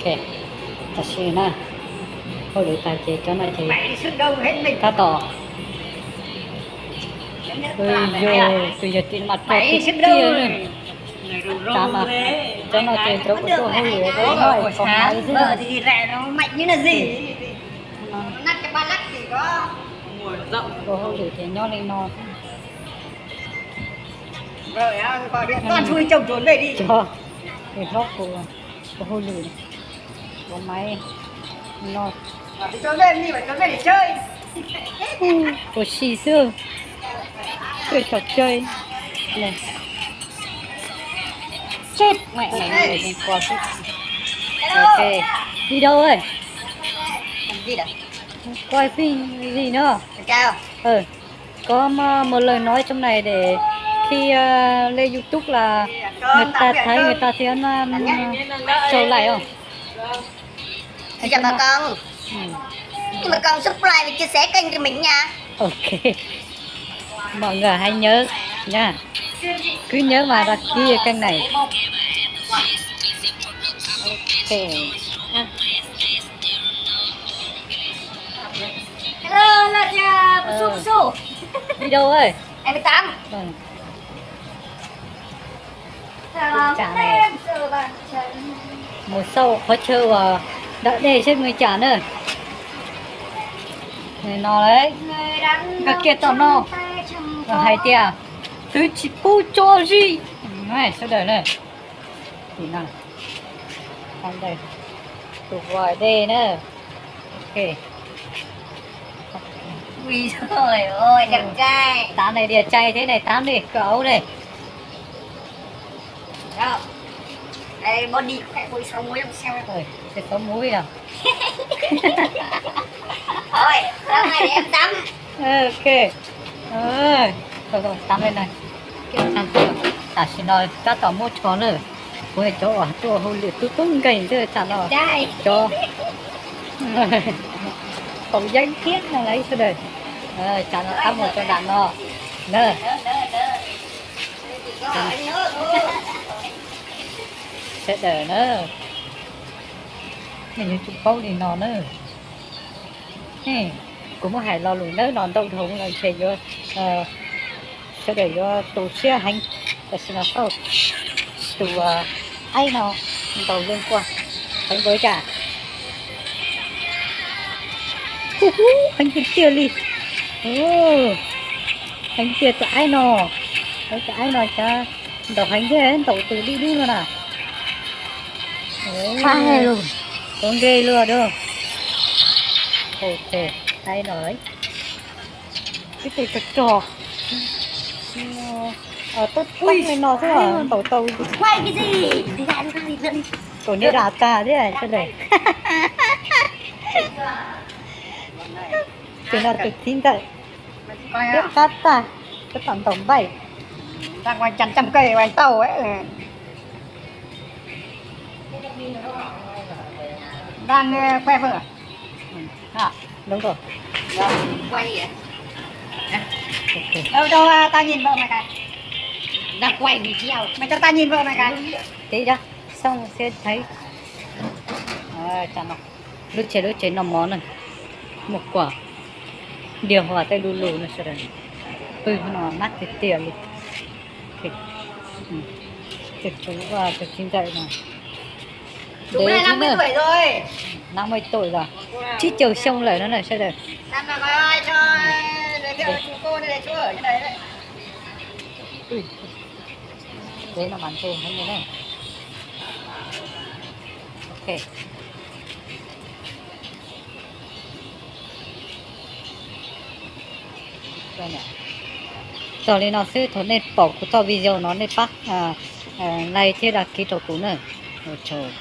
Tam sim na, hauj lwm tag ces cov no ces tab tom, yog tus yog tim mas rau tiag tiag. Tam mas cov no ces cov kuv tuaj hauj lwm no kom maiv xwb. Ua hauj lwm ces nyob li no. Cov hlob kuv ua hauj lwm, ua maiv no, ua si xwb, twb tso tsawg. Seb, ok, đi đâu ấy? Quay phim gì nữa? Có một lời nói trong này để khi lên YouTube là người ta thấy người ta sẽ sau lại không? Xin chào bà con. Nhưng mà con subscribe và chia sẻ kênh cho mình nha. Ok. Mọi người hãy nhớ nha. Cứ nhớ mà đăng ký kênh này. Ok. Hello, hello, chào, một số, một số. Video ơi. Em tám. Mus xauj qhov chaw uas dam dej seb mus cas na. No, koj kiag tom no hais tias twb tsis pub tso zij sawv daws na. Tus vòi dej na. Tám này, đìa chay thế này tám đi, cởi áo đi. Xấu mũi à? Thôi, tắm này để em tắm. Ok. Thôi, thôi, tắm lên này. Tam sim no tab tom muab tsho na. Kuv cov uas tuaj hauj lwm tub tub nkeeg xwb tam no. Cov tau yeeb thiab no lawv sawv daws. Tam no tab mus rau nram no na. Sawv daws na, nej yuav tsum paub li no na. Kuv muab hais lo lus nawb no ntau dhau lawm ntshe yuav, sawv daws yuav tu siab heev. Tam sim no xauj tus aib no ntaus loo kua heev npaum li cas. Hu hu, heev tiag tiag li. Heev tiag tus aib no. Tus aib no cas ntaus heev thiab, ntaus tus dib dub no na. Tuav nkeeg luaj dua. Ok, aib no. Ib tug rog rog. Tub tub li no xwb ntaus tau. Kaum niag dam tag thiab sawv daws. Tus no tus txiv ntxawm thiab qab tag, tab tom ntaus npaij. Đang quay vợ. Đúng rồi. Quay kìa. Đâu, đâu, à, tao nhìn vợ mày cái. Đang quay video. Mày cho tao nhìn vợ mày cái. Tí đó, xong sẽ thấy. Ờ, chà nó. Lub tsev, lub tsev noj mov na, muaj kua, điều hòa tej lu lug no sawv daws pw no mab tiag tiag li. Tus txiv ntxawm no. Dev thiab na. Năm mươi tuổi rồi. Tsib caug xyoo lawm no na sawv daws. Dev no mas ntse heev li na. Ok. Txog li no xwb, thaum nej pom kuv txoj video no nej pab like thiab đăng ký rau kuv na. Ua tsaug.